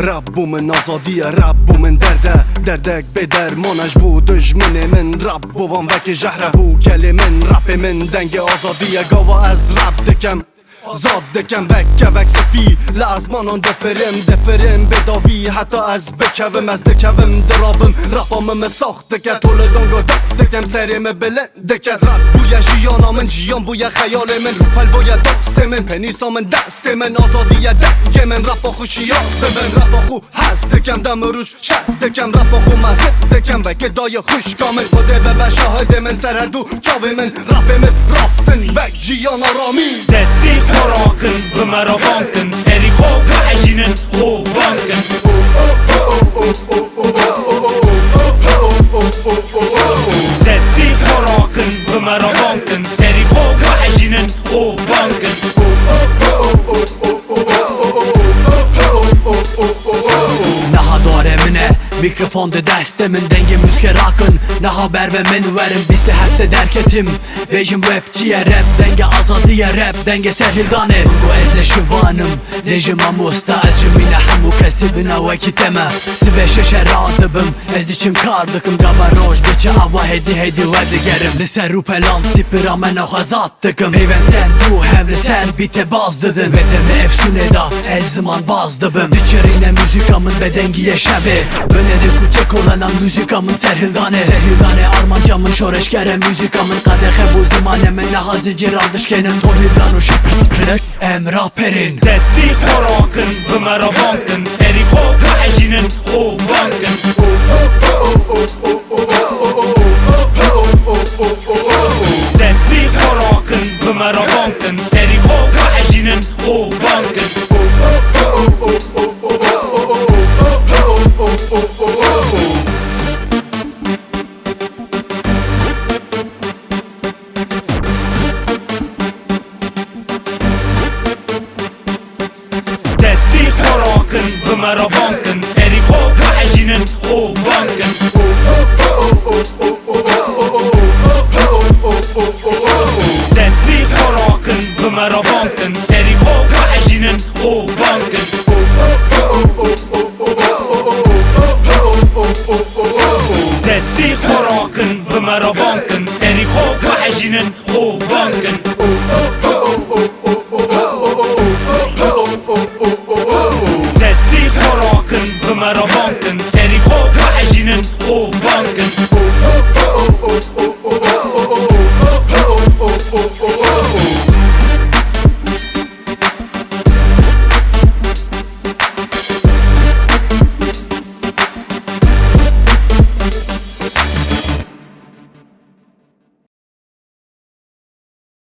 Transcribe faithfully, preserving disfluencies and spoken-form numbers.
Rap bû min azadî ye, rap bû min derd e. Derdek bê derman e ji bo dijminê min. Rap bû van vekî jehre bû gelê min. Rapê min dengê azadî ye. Gava ez rap dikim, zad dikim vek kevek spî. Li ezmanan difirim, difirim bê dawî heta ez bikevim. Ez dikevim dirabim, rapa min min sax dike. To li danga dek dikim, serê min bilind dike. Rap bûye jiyana min, jiyan bûye xeyalê min. Rûpel bûye dostê min, penîsa min destê min. Azadî ye dengê min, rapa xwe şiya dibin. Rapa xwe hez dikim, dem û roj şeh dikim. Rapa xwe mezin dikim, vekê dayê xwişka min. Xwedê bibe şahidê min, ser her du çavê min. Rapê min rast in, vek jiyana ramî. Destê xwe rakin, bi me re bankin. Serî xwe bihejînin, hov bankin. Destê xwe rakin, bi me re bankin. Serî xwe bihejînin, hov bankin. Niha dore min e, mikrofon di destê min, dengê muzîkê rakin. Niha ber ve min werin, bîst heftê derketim. Bêjim rap çi ye, rap dengê azadî ye, rap dengê serhildanê. Min got ez neşivanim, lê ji mamosta ez ji mîna hemû kesî bina wekî te me. Sibê şeşe radibim, ez diçim kar dikim, gava roj diçe ava hêdî hêdî wedigerim. Li ser rûpelan sîpira me nexwezat dikim. Peyvendên du hev li ser bîtê baz didin. Vê demê efsûnê da ez ziman baz dibim. Diçirîne muzîka min bedengiyê şevê. Binêrê kuçe kolenan muzîka min serhildanê. Serhildanê armanca min şoreşgere muzîka min. Qedexe bû zimanê min, niha zincîran dişkênim. Torhildan û şirk em raperên. Destê xwe rakin, bi me re bankin. Serî xwe bihejînin, hov bankin.